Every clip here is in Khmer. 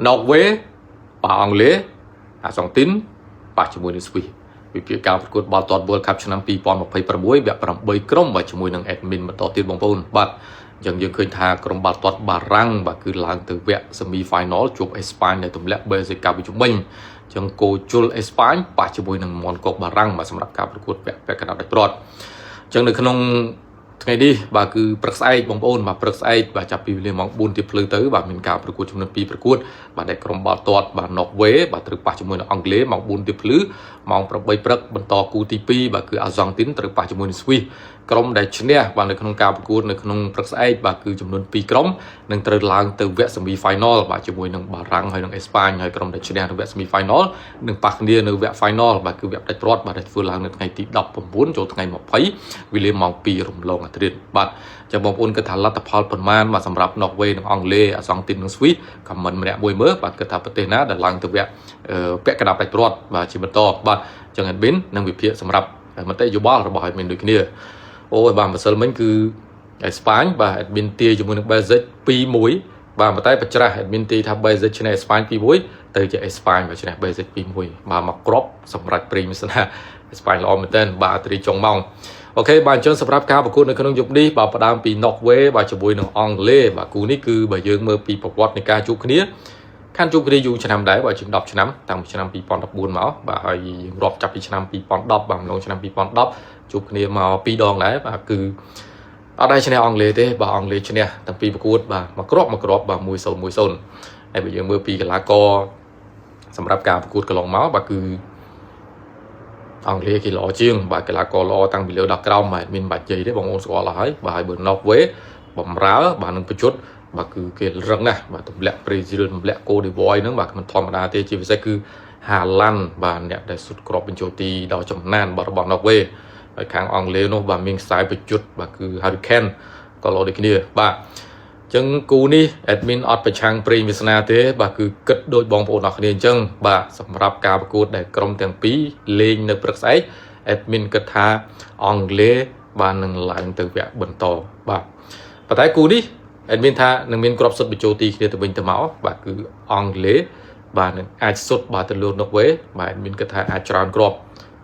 Norway ប៉ះអង់គ្លេសអាសង់ទីនប៉ះជាមួយនឹងស្វីសវិភាគការប្រកួតបាល់ទាត់ World Cup ឆ្នាំ2026វគ្គ8ក្រុមបាទជាមួយនឹង admin បន្តទៀតបងប្អូនបាទអញ្ចឹងយើងឃើញថាក្រុមបាល់ទាត់បារាំងបាទគឺឡើងទៅវគ្គ semi final ជួបអេស្ប៉ាញនៅទម្លាក់បែលហ្សិកកាលពីជំវិញអញ្ចឹងគោជុលអេស្ប៉ាញប៉ះជាមួយនឹងមនកុកបារាំងបាទសម្រាប់ការប្រកួតវគ្គពាក់កណ្ដាលដាច់ព្រាត់អញ្ចឹងនៅក្នុងថ្ងៃនេះបាទគឺព្រឹកស្អែកបងប្អូនបាទព្រឹកស្អែកបាទចាប់ពីវេលាម៉ោង4ទៀបភ្លឺទៅបាទមានការប្រកួតចំនួន2ប្រកួតបាទដែលក្រុមបាល់ទាត់បាទ Norway បាទត្រូវប៉ះជាមួយនឹងអង់គ្លេសម៉ោង4ទៀបភ្លឺម៉ោង8ព្រឹកបន្តគូទី2បាទគឺអាហ្សង់ទីនត្រូវប៉ះជាមួយនឹងស្វីសក្រុមដែលឈ្នះបាទនៅក្នុងការប្រកួតនៅក្នុងព្រឹកស្អែកបាទគឺចំនួន2ក្រុមនឹងត្រូវឡើងទៅវគ្គ semi final បាទជាមួយនឹងបារាំងហើយនិងអេស្ប៉ាញហើយក្រុមដែលឈ្នះនៅវគ្គ semi final នឹងប៉ះគ្នានៅវគ្គ final បាទគឺវគ្គផ្ដាច់ព្រាត់បាទដែលធ្វើឡើងនៅថ្ងៃទី19ចូលថ្ងៃ20វេលាម៉ោង2រំលងអាធ្រាត្របាទចាំបងប្អូនគិតថាលទ្ធផលប៉ុន្មានបាទសម្រាប់ Norway និងអង់គ្លេសអាសង់ទីននិងស្វីស comment ម្នាក់មួយមើលបាទគិតថាប្រទេសណាដែលឡើងទៅវគ្គពាក់កណ្ដាលផ្ដាច់ព្រាត់បាទជាបន្តបាទចឹង admin នឹងវិភាគសម្រាប់មតិយោបល់របស់ admin ដូចគ្នាអូយបាទម្សិលមិញគឺអេស្ប៉ាញបាទ admin ទាយជាមួយនឹង Belgium 2-1បាទប៉ុន្តែបច្រាស់ admin ទាយថា Belgium ឈ្នះអេស្ប៉ាញ2-1ទៅជាអេស្ប៉ាញបាទឈ្នះ Belgium 2-1បាទមកគ្រាប់សម្រាប់ព្រីមសនាអេស្ប៉ាញល្អមែនទែនបាទត្រីចុងម៉ោង OK បាទអញ្ចឹងសម្រាប់ការប្រកួតនៅក្នុងយប់នេះបាទផ្ដើមពី Norway បាទជាមួយនឹងអង់គ្លេសបាទគូនេះគឺបើយើងមើលពីប្រវត្តិនៃការជួបគ្នាខានជួបគ្នាយូរឆ្នាំដែរបាទជាង10ឆ្នាំតាំងពីឆ្នាំ2014មកបាទហើយយើងរាប់ចាប់ពីឆ្នាំ2010បាទម្លងឆ្នាំ2010ជួបគ្នាមក2ដងដែរបាទគឺអត់ដែរឈ្នះអង់គ្លេសទេបាទអង់គ្លេសឈ្នះតាំងពីប្រកួតបាទមួយគ្រាប់មួយគ្រាប់បាទ1-0 1-0ហើយបើយើងមើលពីកីឡាករសម្រាប់ការប្រកួតកន្លងមកបាទគឺអង់គ្លេសគេល្អជាងបាទកីឡាករល្អតាំងពីលើដល់ក្រោមបាទមានបាច់ជ័យទេបងប្អូនស្គាល់អស់ហើយបាទហើយបើ Norway បំរើបាទនឹងប្រយុទ្ធបាទគឺគេរឹងណាស់បាទទម្លាក់ប្រេស៊ីលទម្លាក់កូឌីវយហ្នឹងបាទមិនធម្មតាទេជាពិសេសគឺហាឡាន់បាទអ្នកដែលសុទ្ធគ្រាប់បញ្ចូលទីដល់ចំណានបាទរបស់ Norway ហើយខាងអង់គ្លេសនោះបាទមានខ្សែប្រយុទ្ធបាទគឺ Harry Kane ក៏ល្អដូចគ្នាបាទចឹងគូនេះ admin អត់ប្រឆាំងព្រេងវាសនាទេបាទគឺគិតដូចបងប្អូនអរគ្នាអញ្ចឹងបាទសម្រាប់ការប្រកួតដែលក្រុមទាំងពីរលេងនៅព្រឹកស្អែក admin គិតថាអង់គ្លេសបាទនឹងឡើងទៅវគ្គបន្តបាទប៉ុន្តែគូនេះ admin ថានឹងមានគ្រាប់សុទ្ធបញ្ចូលទីគ្នាទៅវិញទៅមកបាទគឺអង់គ្លេសបាទនឹងអាចសុទ្ធបាទទៅលើ Norway បាទ admin គិតថាអាចច្រើនគ្រាប់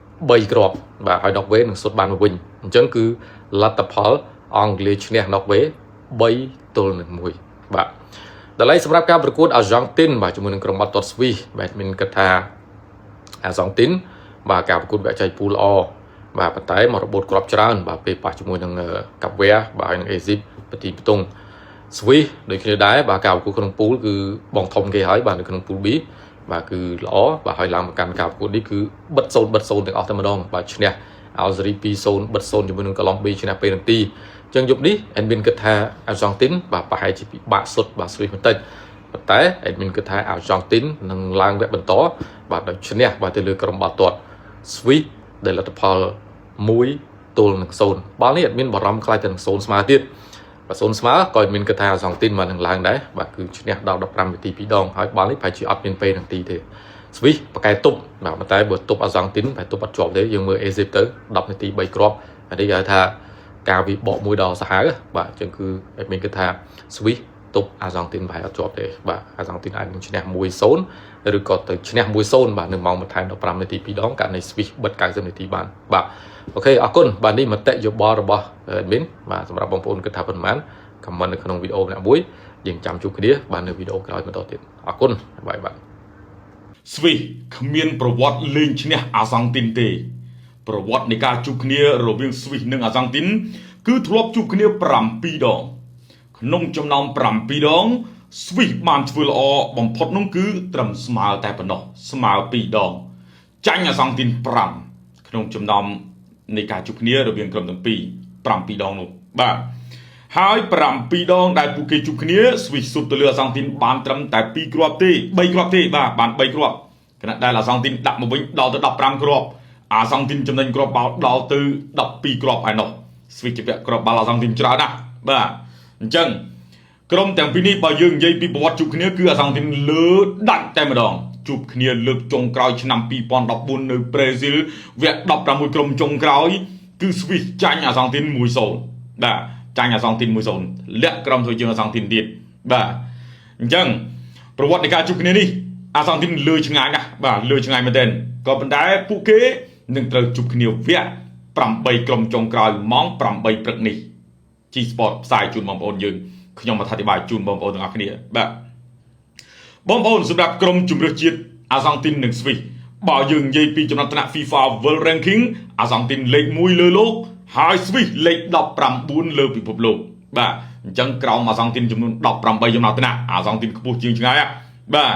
3គ្រាប់បាទហើយ Norway នឹងសុទ្ធបានមកវិញអញ្ចឹងគឺលទ្ធផលអង់គ្លេសឈ្នះ Norway 3ទល់នឹង1បាទតម្លៃសម្រាប់ការប្រកួតអាហ្សង់ទីនបាទជាមួយនឹងក្រុមបាល់ទាត់ស្វីសបាទមានគិតថាអាហ្សង់ទីនបាទការប្រកួតវគ្គចែកពូលល្អបាទប៉ុន្តែមករបូតគ្រាប់ច្រើនបាទពេលប៉ះជាមួយនឹងកាប់វែបាទហើយនឹងអេស៊ីបប្រទីបតុងស្វីសដូចគ្នាដែរបាទការប្រកួតក្នុងពូលគឺបងធំគេហើយបាទនៅក្នុងពូល B បាទគឺល្អបាទហើយឡើងមកកាន់ការប្រកួតនេះគឺបិទ0បិទ0ទាំងអស់តែម្ដងបាទឈ្នះអាល់សេរី2-0បិទ0ជាមួយនឹងកូឡុំប៊ីឈ្នះពេណាល់ទីអញ្ចឹងយប់នេះ admin គិតថាអាហ្សង់ទីនបាទប្រហែលជាពិបាកសុទ្ធបាទស្វីសបន្តិចប៉ុន្តែ admin គិតថាអាហ្សង់ទីននឹងឡើងវគ្គបន្តបាទដោយឈ្នះបាទទៅលើក្រុមបាល់ទាត់ស្វីសដែលលទ្ធផល1ទល់នឹង0បាល់នេះ admin បារម្ភខ្លាចទៅនឹង0ស្មើទៀតបើ0ស្មើក៏ admin គិតថាអាហ្សង់ទីនមកនឹងឡើងដែរបាទគឺឈ្នះដល់15នាទី2ដងហើយបាល់នេះប្រហែលជាអត់មានពេលនាទីទេស្វីសបកែទប់បាទប៉ុន្តែបើទប់អាហ្សង់ទីនប្រហែលទប់អត់ជាប់ទេយើងមើលអេស៊ីបទៅ10នាទី3គ្រាប់អានេះគេហៅថាការវិបកមួយដ៏សាហាវបាទអញ្ចឹងគឺ admin គិតថាស្វីសទប់អាហ្សង់ទីនប្រហែលអត់ជាប់ទេបាទអាហ្សង់ទីនអាចនឹងឈ្នះ1-0ឬក៏ទៅឈ្នះ1-0បាទនៅម៉ោងបន្ថែម15នាទី2ដងករណីស្វីសបិទ90នាទីបានបាទ OK អរគុណបាទនេះមតិយោបល់របស់ admin បាទសម្រាប់បងប្អូនគិតថាប៉ុន្មាន comment នៅក្នុងវីដេអូម្នាក់មួយយើងចាំជួបគ្នាបាទនៅវីដេអូក្រោយបន្តទៀតអរគុណ bye បាទ ស្វីសគ្មានប្រវត្តិលេងឈ្នះអាសង់ទីនទេ ប្រវត្តិនៃការជួបគ្នារវាងស្វីសនិងអាសង់ទីនគឺធ្លាប់ជួបគ្នា7ដងក្នុងចំណោម7ដងស្វីសបានធ្វើល្អបំផុតនោះគឺត្រឹមស្មើតែប៉ុណ្ណោះស្មើ2ដងចាញ់អាសង់ទីន5ក្នុងចំណោមនៃការជួបគ្នារវាងក្រុមទាំងពីរ7ដងនោះបាទហើយ7ដងដែលពួកគេជួបគ្នាស្វីសសុទ្ធទៅលើអាសង់ទីនបានត្រឹមតែ2គ្រាប់ទេ3គ្រាប់ទេបាទបាន3គ្រាប់ខណៈដែលអាសង់ទីនដាក់មកវិញដល់ទៅ15គ្រាប់អាសង់ទីនចំណេញគ្រាប់បាល់ដល់ទៅ12គ្រាប់ឯណោះស្វីសជាពាក់គ្រាប់បាល់អាសង់ទីនច្រើនណាស់បាទអញ្ចឹងក្រុមទាំងពីរនេះបើយើងនិយាយពីប្រវត្តិជួបគ្នាគឺអាសង់ទីនលើដាច់តែម្ដងជួបគ្នាលើកចុងក្រោយឆ្នាំ2014នៅប្រេស៊ីលវគ្គ16ក្រុមចុងក្រោយគឺស្វីសចាញ់អាសង់ទីន1-0បាទចាញ់អាសង់ទីន1-0លាក់ក្រុមធ្វើជាងអាសង់ទីនទៀតបាទអញ្ចឹង ប្រវត្តិនៃការជួបគ្នានេះអាសង់ទីនលើឆ្ងាយណាស់បាទលើឆ្ងាយមែនទែនក៏ប៉ុន្តែពួកគេនឹងត្រូវជួបគ្នាវគ្គ8ក្រុមចុងក្រោយម៉ោង8ព្រឹកនេះ G Sport ផ្សាយជូនបងប្អូនយើងខ្ញុំអធិប្បាយជូនបងប្អូនទាំងអស់គ្នាបាទបងប្អូនសម្រាប់ក្រុមជម្រើសជាតិអាសង់ទីននិងស្វីសបើយើងនិយាយពីចំណាត់ថ្នាក់ FIFA World Ranking អាសង់ទីនលេខ1លើលោកហើយស្វីសលេខ19លើពិភពលោកបាទអញ្ចឹងក្រោមអាសង់ទីនចំនួន18ចំណាត់ថ្នាក់អាសង់ទីនខ្ពស់ជាងឆ្ងាយបាទ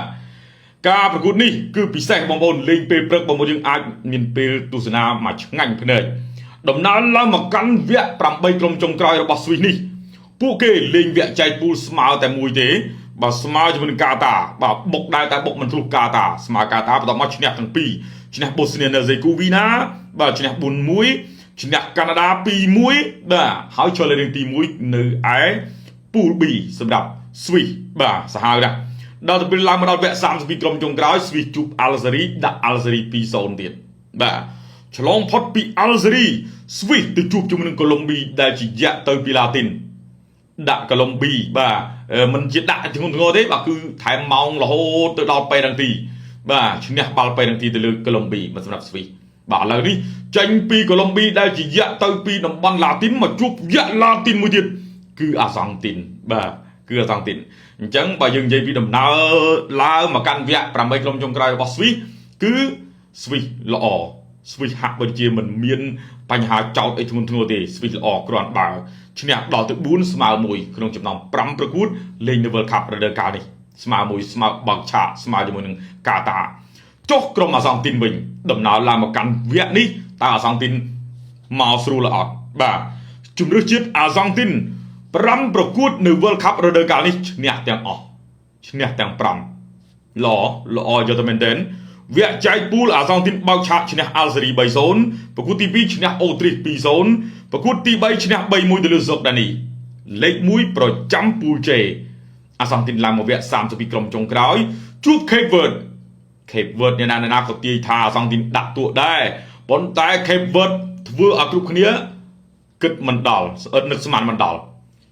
ការប្រកួតនេះគឺពិសេសបងប្អូនលេងពេលព្រឹកបងប្អូនយើងអាចមានពេលទស្សនាមួយឆ្ងាញ់ភ្នែកដំណើរឡើងមកកាន់វគ្គ8ក្រុមចុងក្រោយរបស់ស្វីសនេះពួកគេលេងវគ្គចែកពូលស្មើតែមួយទេបាទស្មើជាមួយនឹងកាតាបាទបុកដែរតែបុកមិនធ្លុះកាតាស្មើកាតាបន្ទាប់មកឈ្នះទាំងពីរឈ្នះបូស្នីហឺសេកូវីណាបាទឈ្នះ4-1ឈ្នះកាណាដា2-1បាទហើយចូលលេខទី1នៅឯពូល B សម្រាប់ស្វីសបាទសាហាវណាស់ដល់ទៅពេលឡើងមកដល់វគ្គ32ក្រុមចុងក្រោយស្វីសជួបអាល់សេរីដាក់អាល់សេរី2-0ទៀតបាទឆ្លងផុតពីអាល់សេរីស្វីសទៅជួបជាមួយនឹងកូឡុំប៊ីដែលជាយក្សទៅពីឡាទីនដាក់កូឡុំប៊ីបាទមិនជាដាក់ធ្ងន់ធ្ងរទេបាទគឺថែមម៉ោងរហូតទៅដល់ប៉េរ៉ង់ទីបាទឈ្នះបាល់ប៉េរ៉ង់ទីទៅលើកូឡុំប៊ីមកសម្រាប់ស្វីសបាទឥឡូវនេះចេញពីកូឡុំប៊ីដែលជាយក្សទៅពីតំបន់ឡាទីនមកជួបយក្សឡាទីនមួយទៀតគឺអាសង់ទីនបាទគឺអាសង់ទីនអញ្ចឹងបើយើងនិយាយពីដំណើរឡើងមកកាន់វគ្គ8ក្រុមចុងក្រោយរបស់ស្វីសគឺស្វីសល្អស្វីសហាក់ដូចជាមិនមានបញ្ហាចោតអីធ្ងន់ធ្ងរទេស្វីសល្អគ្រាន់បើឈ្នះដល់ទៅ4ស្មើ1ក្នុងចំណោម5ប្រកួតលេងនៅ World Cup រដូវកាលនេះស្មើ1ស្មើបើកឆាកស្មើជាមួយនឹងកាតាចុះក្រុមអាសង់ទីនវិញដំណើរឡើងមកកាន់វគ្គនេះតើអាសង់ទីនមកស្រួលអត់បាទជំរឿសជាតិអាសង់ទីន5ប្រកួតនៅ World Cup រដូវកាលនេះឈ្នះទាំងអស់ឈ្នះទាំង5ល្អល្អយកទៅមែនទែនវគ្គចែកពូលអាសង់ទីនបើកឆាកឈ្នះអាល់សេរី3-0ប្រកួតទី2ឈ្នះអូទ្រីស2-0ប្រកួតទី3ឈ្នះ3-1ទៅលើស៊ុកដានីលេខ1ប្រចាំពូល J អាសង់ទីនឡើងមកវគ្គ32ក្រុមចុងក្រោយជួប Cape Verde Cape Verde អ្នកណាណាក៏ទាយថាអាសង់ទីនដាក់តួដែរប៉ុន្តែ Cape Verde ធ្វើឲ្យគ្រប់គ្នាគិតមិនដល់ស្អិតនឹកស្មានមិនដល់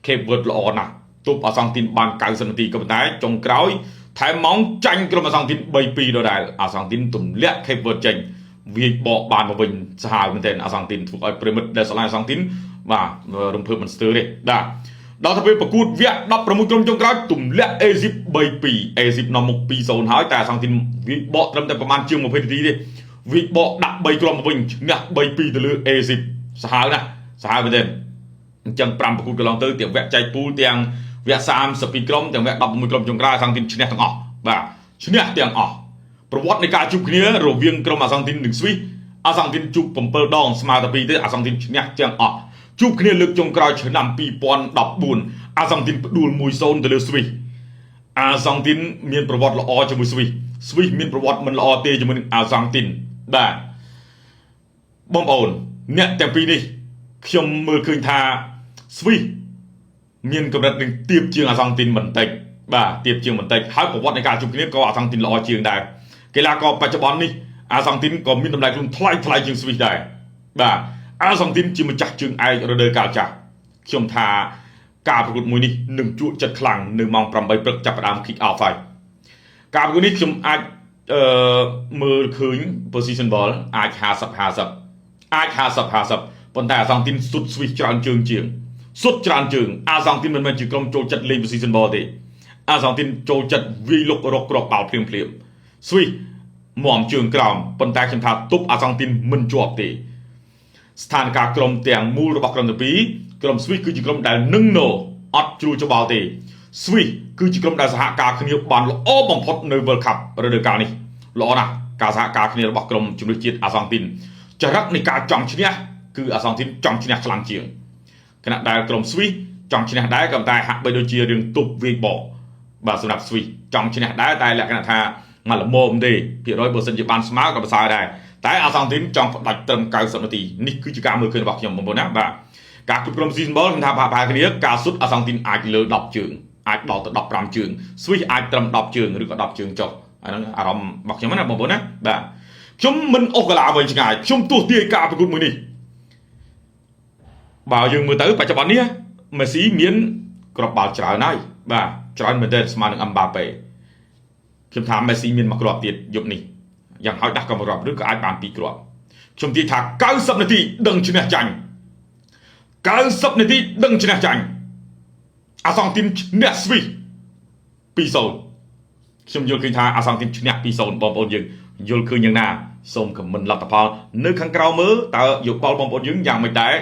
Cape Verde ល្អណាស់ទប់អាសង់ទីនបាន90នាទីក៏ប៉ុន្តែចុងក្រោយថែមម៉ោងចាញ់ក្រុមអាសង់ទីន3-2ដដែលអាសង់ទីនទម្លាក់ Cape Verde ចេញវាយបកបានមកវិញសាហាវមែនទែនអាសង់ទីនធ្វើឲ្យប្រិមិត្តដែលស្រឡាញ់អាសង់ទីនបាទរំភើបមិនស្ទើរទេបាទដល់ទៅពេលប្រកួតវគ្គ16ក្រុមចុងក្រោយទម្លាក់អេស៊ីប3-2អេស៊ីបនាំមុខ2-0ហើយតែអាសង់ទីនវាយបកត្រឹមតែប្រហែលជាង20នាទីទេវាយបកដាក់3គ្រាប់មកវិញឈ្នះ3-2ទៅលើអេស៊ីបសាហាវណាស់សាហាវមែនទែនអញ្ចឹង5ប្រកួតកន្លងទៅទាំងវគ្គចែកពូលទាំងវគ្គ32ក្រុមទាំងវគ្គ16ក្រុមចុងក្រោយអាសង់ទីនឈ្នះទាំងអស់បាទឈ្នះទាំងអស់ប្រវត្តិនៃការជួបគ្នារវាងក្រុមអាសង់ទីននិងស្វីសអាសង់ទីនជួប7ដងស្មើតែ2ទេអាសង់ទីនឈ្នះទាំងអស់ជួបគ្នាលើកចុងក្រោយឆ្នាំ2014អាសង់ទីនផ្ដួល1-0ទៅលើស្វីសអាសង់ទីនមានប្រវត្តិល្អជាមួយស្វីសស្វីសមានប្រវត្តិមិនល្អទេជាមួយនឹងអាសង់ទីនបាទបងប្អូនអ្នកទាំងពីរនេះខ្ញុំមើលឃើញថាស្វីសមានកម្រិតនឹងទៀបជាងអាសង់ទីនបន្តិចបាទទៀបជាងបន្តិចហើយប្រវត្តិនៃការជួបគ្នាក៏អាសង់ទីនល្អជាងដែរកីឡាករបច្ចុប្បន្ននេះអាសង់ទីនក៏មានតម្លៃខ្លួនថ្លៃថ្លៃជាងស្វីសដែរបាទអាសង់ទីនជាម្ចាស់ជើងឯករដូវកាលចាស់ខ្ញុំថាការប្រកួតមួយនេះនឹងជក់ចិត្តខ្លាំងនៅម៉ោង8ព្រឹកចាប់ផ្ដើម kick off ហើយការប្រកួតនេះខ្ញុំអាចអឺមើលឃើញ possession ball អាច50 50អាច50 50ប៉ុន្តែអាសង់ទីនសុទ្ធស្វីសច្រើនជើងជាងសុទ្ធច្រើនជើងអាសង់ទីនមិនមែនជាក្រុមចូលចិត្តលេង possession ball ទេអាសង់ទីនចូលចិត្តវាយលុករកគ្រាប់បាល់ភ្លាមភ្លាមស្វីសមជើងក្រោមប៉ុន្តែខ្ញុំថាទប់អាសង់ទីនមិនជាប់ទេស្ថានភាពក្រុមទាំងមូលរបស់ក្រុមទាំងពីរក្រុមស្វីសគឺជាក្រុមដែលនឹងណូអត់ជ្រួលច្បល់ទេស្វីសគឺជាក្រុមដែលសហការគ្នាបានល្អបំផុតនៅ World Cup រដូវកាលនេះល្អណាស់ការសហការគ្នារបស់ក្រុមជម្រើសជាតិអាសង់ទីនចរិតនៃការចង់ឈ្នះគឺអាសង់ទីនចង់ឈ្នះខ្លាំងជាងខណៈដែលក្រុមស្វីសចង់ឈ្នះដែរក៏តែហាក់បីដូចជារឿងទប់វាយបកបាទសម្រាប់ស្វីសចង់ឈ្នះដែរតែលក្ខណៈថាមកល្មមទេភាគរយបើសិនជាបានស្មើក៏ប្រសើរដែរតែអាសង់ទីនចង់ផ្ដាច់ត្រឹម90នាទីនេះគឺជាការមើលឃើញរបស់ខ្ញុំបងប្អូនណាបាទការគ្រប់គ្រង possession ball ខ្ញុំថាប្រហែលគ្នាការសុទ្ធអាសង់ទីនអាចលើ10ជើងអាចដល់ទៅ15ជើងស្វីសអាចត្រឹម10ជើងឬក៏10ជើងចុះអាហ្នឹងអារម្មណ៍របស់ខ្ញុំណាបងប្អូនណាបាទខ្ញុំមិនអូសកាឡាវិញឆ្ងាយខ្ញុំទស្សទាយការប្រកួតមួយនេះបើយើងមើលទៅបច្ចុប្បន្ននេះមេស៊ីមានគ្រាប់បាល់ច្រើនហើយបាទច្រើនមែនទែនស្មើនឹងអឹមបាប៉េ ខ្ញុំថាមេស៊ីមានមួយគ្រាប់ទៀតយប់នេះយ៉ាងហោចណាស់ក៏មួយគ្រាប់ឬក៏អាចបានពីរគ្រាប់ខ្ញុំនិយាយថា90នាទីដឹងឈ្នះចាញ់90នាទីដឹងឈ្នះចាញ់អាសង់ទីនឈ្នះស្វីស2-0ខ្ញុំយល់ឃើញថាអាសង់ទីនឈ្នះ2-0បងប្អូនយើងយល់ឃើញយ៉ាងណាសូម comment លទ្ធផលនៅខាងក្រោមមើលតើយោបល់បងប្អូនយើងយ៉ាងម៉េចដែរ។